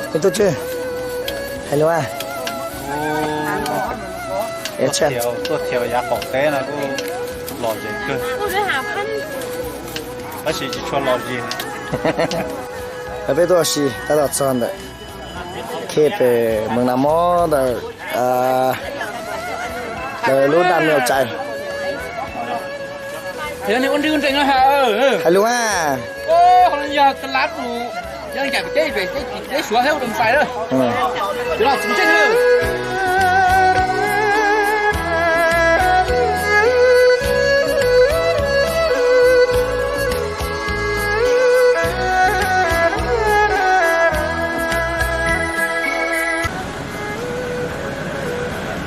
Ib tug tswb, hais lus a. Tuaj thiab yav qaum teb no kuj lom zem kawg, tab sis tsis tshua lom zem. Peb tuaj ua si tab tom txog ntawm Khej pem Moos Nas Mob ntawm lawv lub daj niam cai. Hais lus a.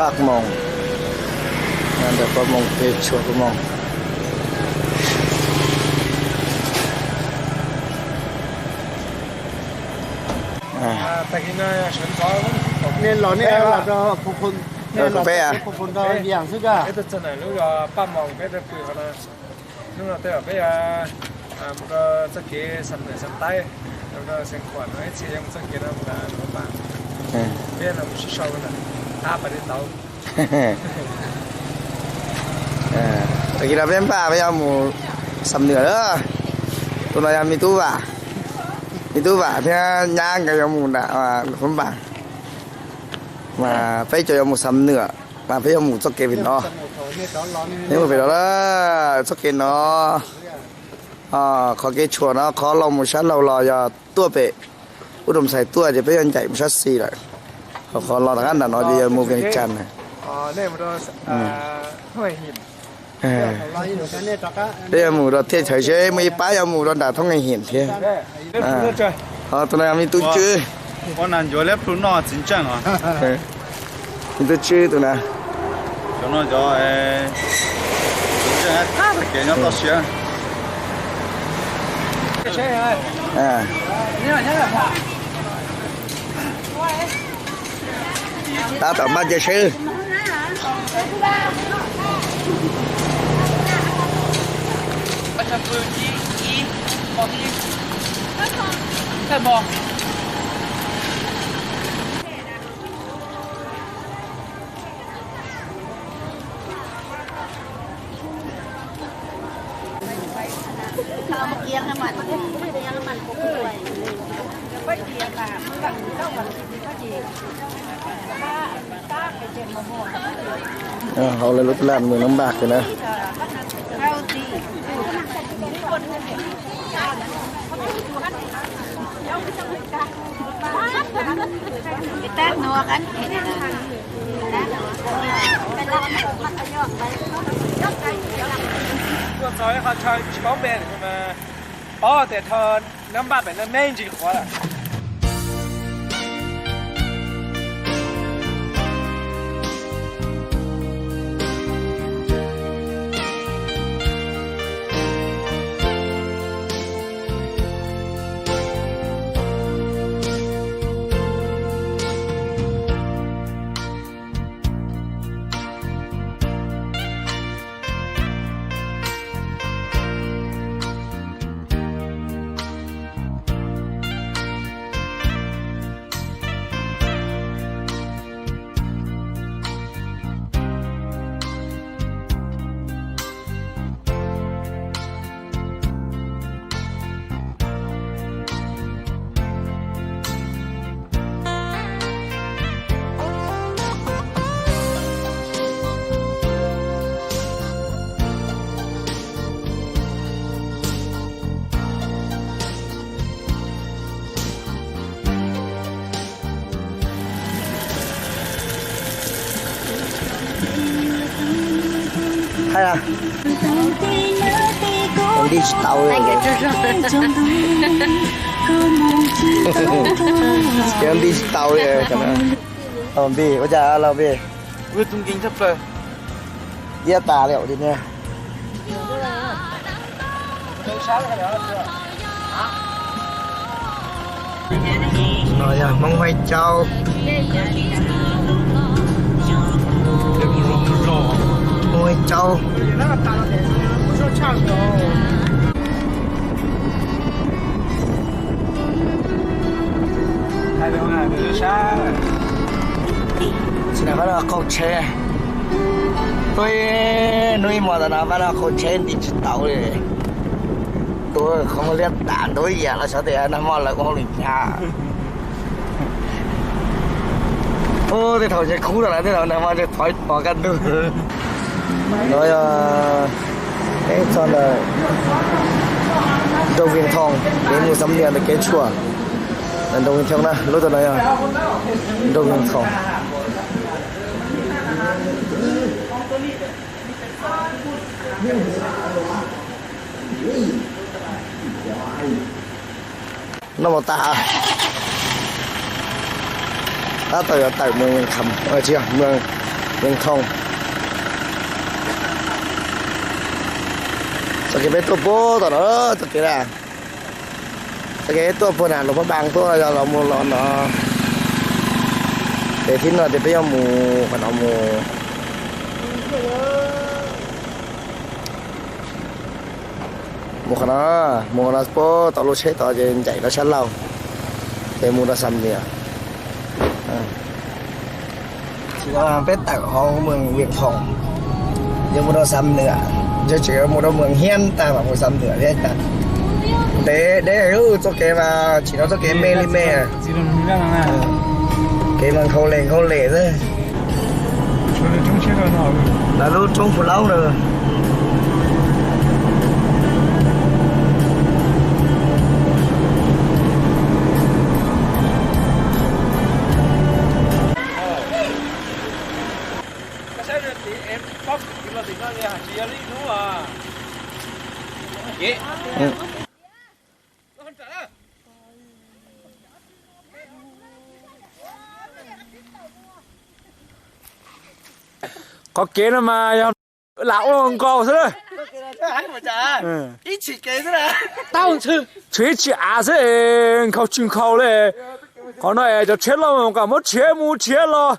Pab moos, ntawm pab moos pem tshuav pab moos. Peb, peb tug txog ntawm lub pab moos peb pw qhov no. Hnub no tej zaum peb mus rau txoj kev xam nwam xam taib, mus rau Xeev Khuam no, ib txhia yuav mus txoj kev no mus rau Npam. Peb no mus sib sau ntawm qab pas dej tauv. Tag kis no peb npaj peb yuav mus xam nwam lawm. Tus no yog me tub Vam, me tub Vam thiab nyab nkawd yuav mus nram Npam, mas peb cov yuav mus xam nwam, mas peb yuav mus txoj kev pem no. Peb mus pem no, txoj kev no, qhov kev tshuam no qhov los mus sab laug los yog tuaj pem Ub Doos Xais tuaj ces peb yuav ncaim mus sab xis lawm. Qhov los rov qab nram no ces yuav mus Vias Cas na. Peb yuav mus rau Thej Thawv seb muaj ib pab yuav mus rau nram Thoob Nqe Him thiab. Tus no yog me tub tswb. Me tub tswb tus na. Tab tom npaj cia seb. Hauv lawv lub laj mus noj npaj kiag na. Tuaj txog ib qho chaw tsis paub npe, paub tias noj npaj pem no me ntsis qhuav lawm. Hais, nti tsis tau li. Nti tsis tau li. Nti ua cas los nti. Iab tas li os. No yog Hmoob Huab Caub. Hmoob Huab Caub. Tsis na pab no qaug tsheb, tuaj hnub ib hmos tas no pab no qaug tsheb nti tsis tau li. Tuav qhov muag liab tas ntuav yam los xyov tias nag hmo lawv ua hauj lwm cas. Ub, tej thaum ntshe khub tas lawm, tej thaum nag hmo ntshe pov pov kaj ntug. No yog peb txog ntawm nroog Vias Thoos, peb mus Xam Nias ntawm kev tshuam. Nroog Vias Thoos na, lub tod no yog nroog Vias Thoos. Noj mov tas, tab tom yuav tawm mus Vias Thoos, tsis yog, mus Vias Thoos. Txoj kev peb tuaj puag tom no, txoj kev na, txoj kev tuaj puag nram Luas Phab Npas tuaj yog los mus los no. Ces thib no ces peb yuav mus qhov no mus. Mus qhov no, mus qhov no puag tom lub tsheb tod ces ncaim rau sab laug, ces mus rau Xam Nias. Tsis no peb tawm hauv mus Vias Thoos, yuav mus rau Xam Nias, ntshe tseem yuav mus rau Muas Hiab tag mam mus Xam Nias thiab tas. Ntev deb, txoj kev mas tsis no txoj kev me li me. Kev mas nkhaus lem nkhaus lem xwb. Lawv lub roob Phu Laub na. Qhov kev no mas yog lam ua nkaus xwb. Tshwm ib tshim av xwb, nkhaus tsis nkhaus li. Qhov no es cov tshiab loj mas kam muab tshiab mus tshiab los,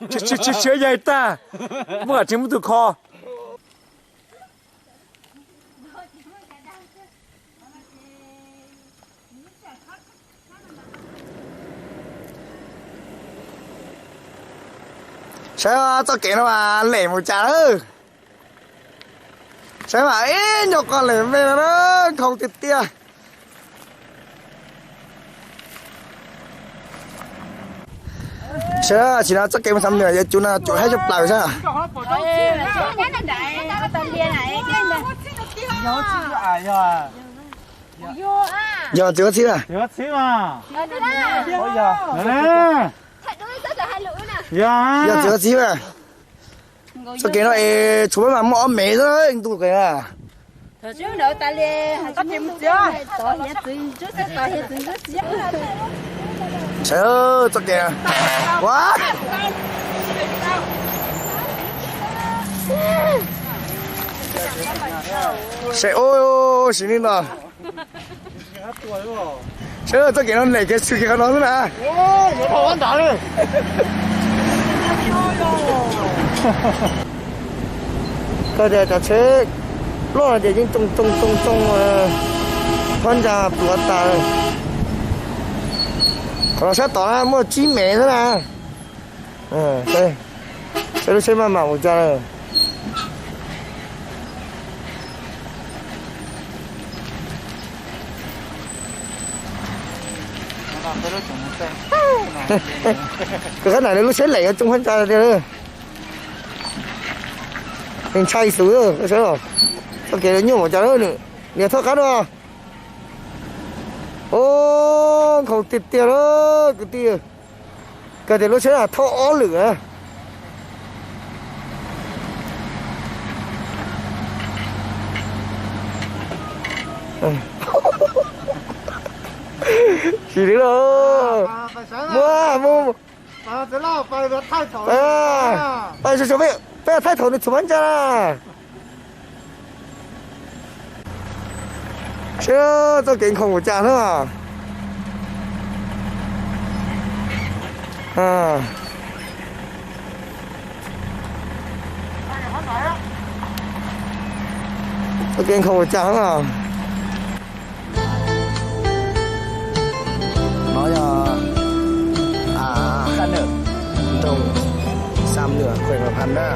tshiab tshiab yaig tag, muab kam tshiab muab tus kho. Saib txoj kev no mas lem mus cas lawm. Saib mas ib nyuag qho lem me no na, nkhaus tiag tiag. Saib tsis no txoj kev mus Xam Nuam yuav cuv no cuv haib tshaj plaws saib. Yog txiv huab txhib a. Yog txiv huab txhib a. Txoj kev no es tshuav mas muaj ob mev xwb ntuj qe. Saib txoj kev, ua, saib ua si li no. Saib txoj kev no lem kiag xwb kiag qhov no xwb na. Kawg tias cov tsheb loj no ces yeej tsoo tsoo tsoo tsoo, phab ntsa pluav tas. Qhov no sab tod na muaj tsib mev xwb na. Saib lub tsheb maj mam mus cas lawm. Koj qab na lub tsheb lem yuav tsoo phab ntsa tiag. Nws ntshai xwb, txoj kev nyuaj mus cas lawm, nias thoj qab no. Ua, nkhaus tiag tiag lawm kwv tij. Kawg tias lub tsheb thauj ob lwm. Sim li lauj. Muab, muab. Peb thaij thaum nws txhuam phab ntsa. Saib txoj kev nkhaus ua cas na. Kev nkhaus ua cas na. No yog nroog Xam Nuam, quận Hòa Bình na.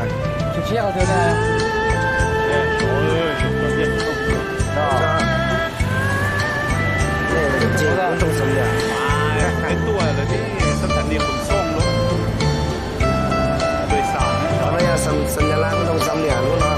Qhov no yog xas nyas laj nroog Xam Nuam lub no.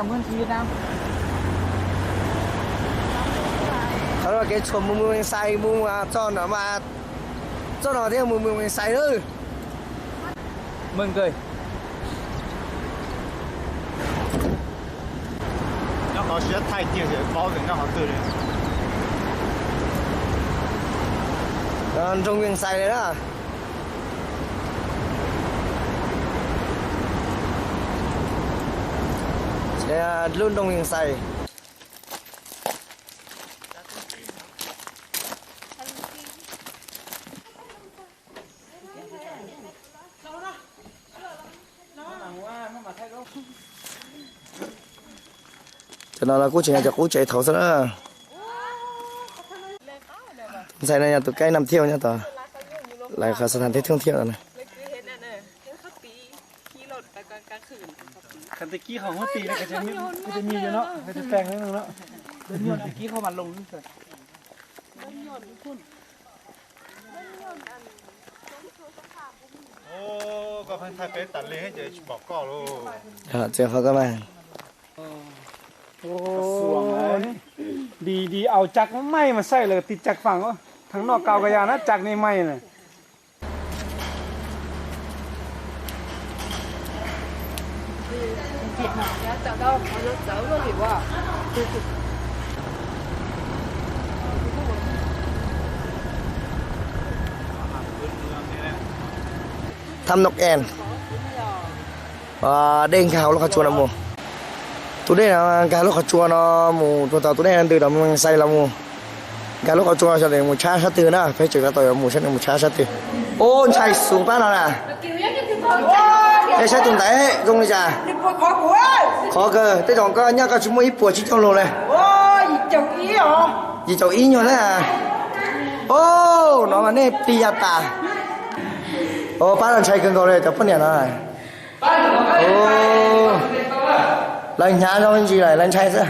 Mus Vias Xais. Qhov no kev tshuam mus Vias Xais mus txog no mas, txog no thiab mus Vias Xais lawm. Nyob qhov siab thaij kiag ces paub tias nyob qhov twg li. Nroog Vias Xais li na. Lub nroog Vias Xais. Cov no los kuj tseem yog cov qub tsev thaud xwb na. Tus ntxhais no yog tus kaib nam thiaj nyob tod, lawv qhov xas thav teb thooj thiaj no. Txiv qhov ko mas. Đi, đi ao chắc may mà xây là thì chắc phẳng á. Thằng nọ cao cái da nó chắc nên may này. Thăm Nọc En. Dej nkag hauv lub qhov tsua no mus. Tus dej no nkag lub qhov tsua no mus, tus tau tus dej no ntws rau Moos Xais los mus. Nkag lub qhov tsua sawv daws mus tshab sab twg na, peb tseem tab tom yuav mus sab, mus tshab sab twg. Ub, ntshai xus pab no na. Es saib tus ntawd zoo li cas? Qhov kawg, tej zaum koj nyob koj tsis muaj ib puas tsib caug lus li. Yim caum ib nyuag na. Ub, no mas nej plig ya tas. Ub, pab no ntshai kawg nkaus li cov poj niam no. Lawv hnyav zoo me ntsis lawm, lawv ntshai xwb.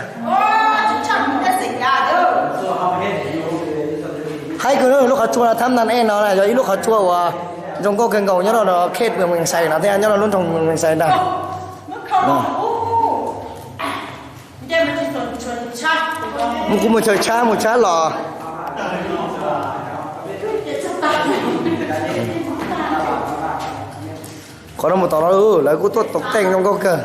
Haib kawg, lub qhov tsua no thab ntan ej no na yog ib lub qhov tsua uas zoo nkauj kawg nkaus nyob rau khej Mees Xais no thiab nyob rau lub nroog Mees Xais ntag. Mus kuv mus chaw tshab mus tshab los. Qhov no mus tom no lawv kuj tuaj tau teej zoo nkauj kawg.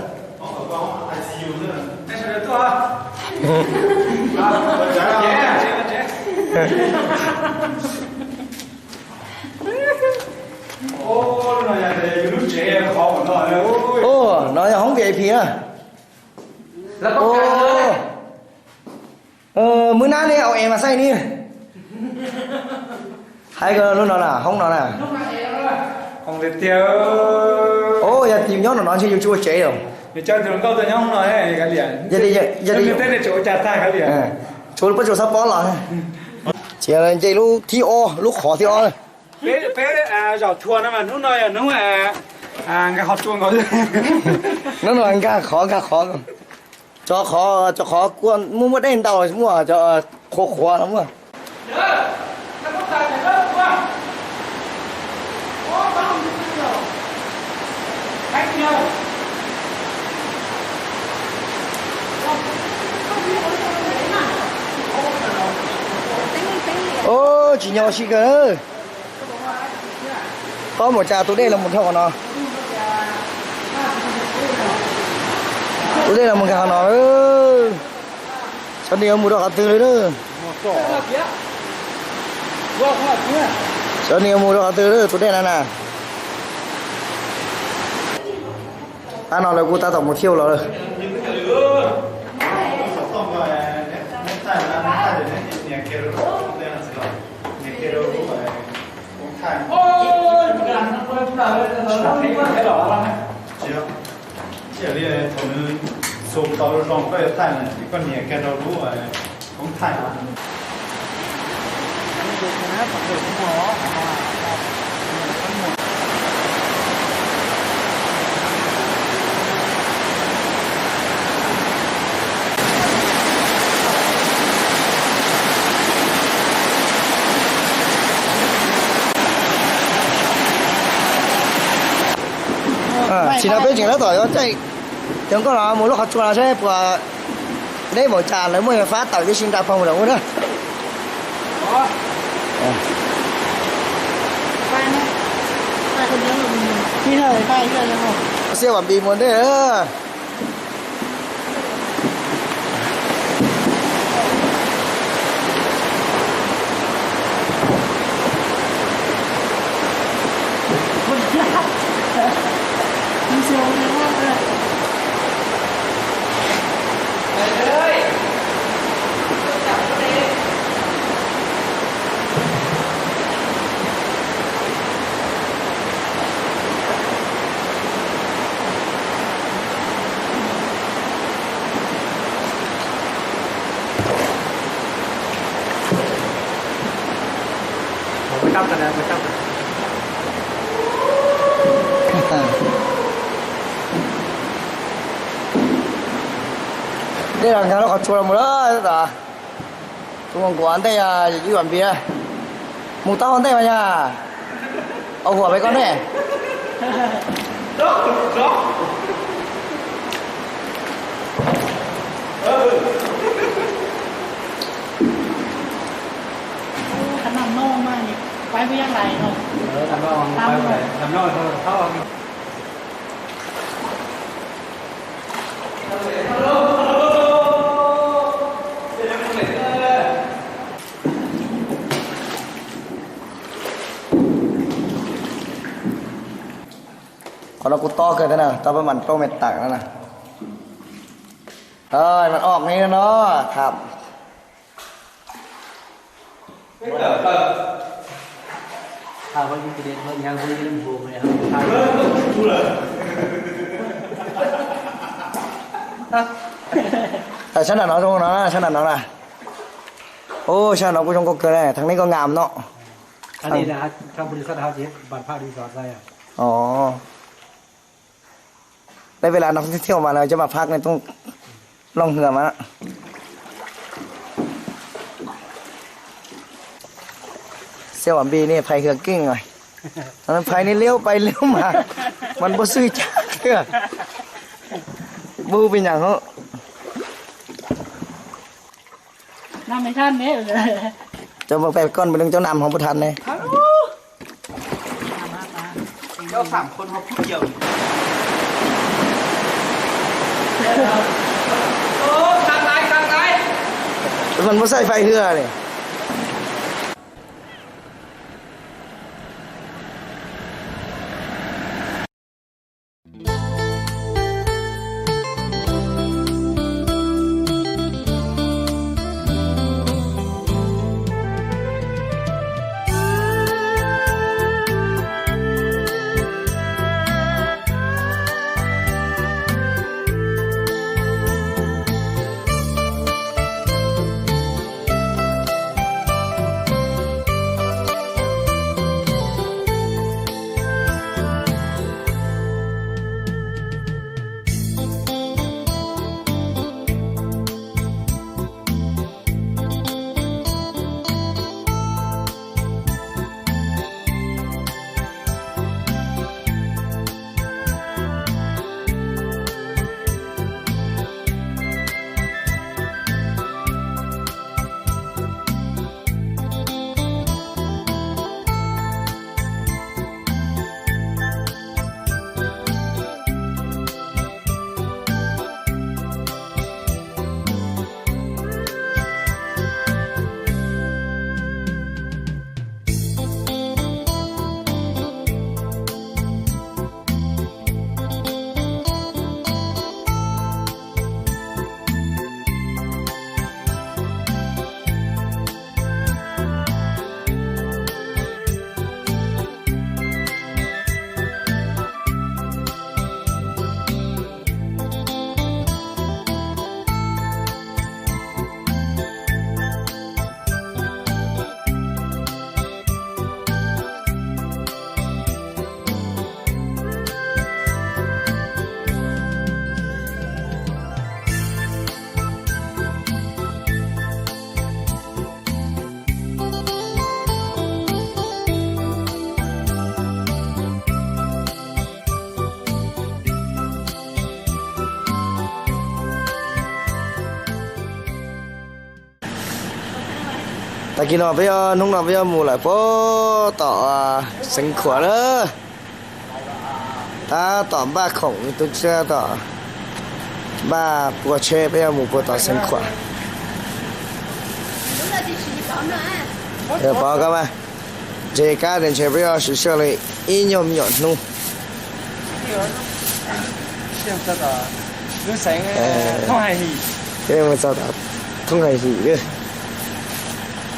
Ub, no yog hoob V I P na. Ub, mwb nab ne, au es mas xaij ni. Haib kawg, lub no na, hoob no na. Ub, yog tim nyob no no ntshe yus tsis ua tsev os. Yog li, yog li, tsuas pab tsuas xab pob los. Ces nce lub thib ob, lub qhov thib ob. Peb zaum tshua no mas hnub no yog hnub nkag qhov tsua nkaus. Hnub no nkag qhov nkag qhov. Cov qhov, cov qhov kua muaj muaj dej ntau, muaj cov qhuav qhuav no muaj. Ub, tsis nyog si kawg. Koj mus cas tus dej los mus dhau qhov no. Tus dej los mus nkag qhov no. Xyov nws yuav mus rau qhov twg li na. Xyov nws yuav mus rau qhov twg tus dej no na. Pab no lawv kuj tab tom mus thiab los lawm. Thaum nws xum tau zoo koj yuav thaij na, koj nias kiag rau lub koob thaij. Tsis no peb tseem tab tom yuav caij cov nkauj los mus lub qhov tsua no saib puas deb npaum cas, lawv muaj fab tawm tib si nra pog mus lawm ua na. Xiab vam npis mus ntej. Dej los nkag lub qhov tsua los mus lawm tab tom. Tus nkuav ntej yog ib vam npis. Mus tau ua ntej mas yog. Au huam peb koj ne. Qhov no kuj tob kawg thiab na, tau pab mas rau me tam no. Mas ob me no tham. Sab nram no zoo no, sab nram no na. Ub, sab no kuj zoo nkauj kawg na, thaum nej koj nkam no. Đây là nó thiêu mà là cho mà phát này tung lòng ngừa mà. Siêu bản bi này phải hứa kinh rồi. Nó phải đi liêu bay liêu mà. Mình bố sư chắc kìa. Bu bi nhằng hố. Cho một phe con mình đừng cho nằm không có thành này. Tụi mình có xài phải hứa này. Tag kis no peb yuav, hnub no peb yuav mus lawm puag tom Xeev Khuam na. Tab tom npaj khoom, tus tshiab tom npaj pua tsheb, peb yuav mus puag tom Xeev Khuam. Pov koj mas, ntshe kab tias ntshe peb yuav siv sij hawm li ib nyuag me nyuam hnub. Peb mus txog tom Thoob Hais Him.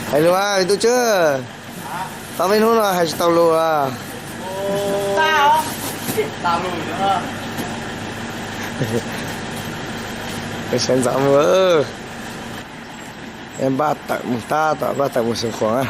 Hais lus, tus tshiab, tau peb hnub no hais tsis tau lus. Sawv ntxov mus, npaj tawm mus tab tom npaj tawm mus Xeev Khuam.